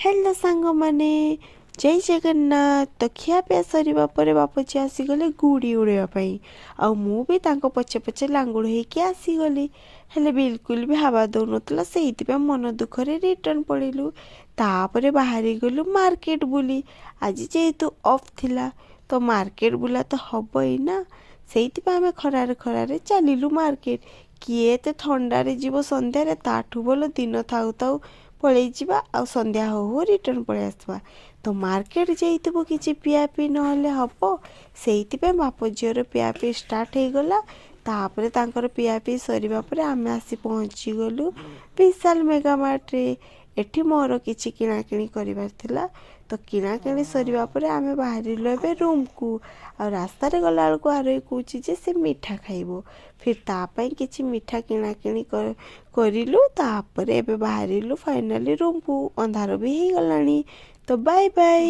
Hello ସାଙ୍ଗମାନେ, ଜୟ ଜଗନ୍ନାଥ। ତ ଖିଆପିଆ ସରିବା ପରେ ବାପ ଝିଅ ଆସିଗଲେ ଗୁଡ଼ି ଉଡ଼େଇବା ପାଇଁ, ଆଉ ମୁଁ ବି ତାଙ୍କ ପଛେ ପଛେ ଲାଙ୍ଗୁଡ଼ ହେଇକି ଆସିଗଲି। ହେଲେ ବିଲକୁଲ ବି ହାୱା ଦେଉନଥିଲା, ସେଇଥିପାଇଁ ମନ ଦୁଃଖରେ ରିଟର୍ନ ପଳେଇଲୁ। ତାପରେ ବାହାରି ଗଲୁ ମାର୍କେଟ ବୁଲି। ଆଜି ଯେହେତୁ ଅଫ୍ ଥିଲା, ତ ମାର୍କେଟ ବୁଲା ତ ହବ ହିଁ ନା। ସେଇଥିପାଇଁ ଆମେ ଖରାରେ ଖରାରେ ଚାଲିଲୁ ମାର୍କେଟ। କିଏ ଏତେ ଥଣ୍ଡାରେ ଯିବ ସନ୍ଧ୍ୟାରେ? ତାଠୁ ଭଲ ଦିନ ଥାଉ ଥାଉ ପଳେଇ ଯିବା ଆଉ ସନ୍ଧ୍ୟା ହଉ ହଉ ରିଟର୍ନ ପଳେଇ ଆସିବା। ତ ମାର୍କେଟ ଯାଇଥିବୁ, କିଛି ପିଆପିଇ ନହେଲେ ହବ? ସେଇଥିପାଇଁ ବାପ ଝିଅର ପିଆପିଇ ଷ୍ଟାର୍ଟ ହେଇଗଲା। ତାପରେ ତାଙ୍କର ପିଆପିଇ ସରିବା ପରେ ଆମେ ଆସି ପହଞ୍ଚିଗଲୁ ବିଶାଲ ମେଗାମାର୍ଟରେ। ଏଠି ମୋର କିଛି କିଣାକିଣି କରିବାର ଥିଲା। ତ କିଣାକିଣି ସରିବା ପରେ ଆମେ ବାହାରିଲୁ ଏବେ ରୁମ୍କୁ। ଆଉ ରାସ୍ତାରେ ଗଲାବେଳକୁ ଆରୋହୀ କହୁଛି ଯେ ସେ ମିଠା ଖାଇବ। ଫିର୍ ତା ପାଇଁ କିଛି ମିଠା କିଣାକିଣି କରିଲୁ। ତାପରେ ଏବେ ବାହାରିଲୁ ଫାଇନାଲି ରୁମ୍କୁ। ଅନ୍ଧାର ବି ହେଇଗଲାଣି। ତ ବାଏ ବାଏ।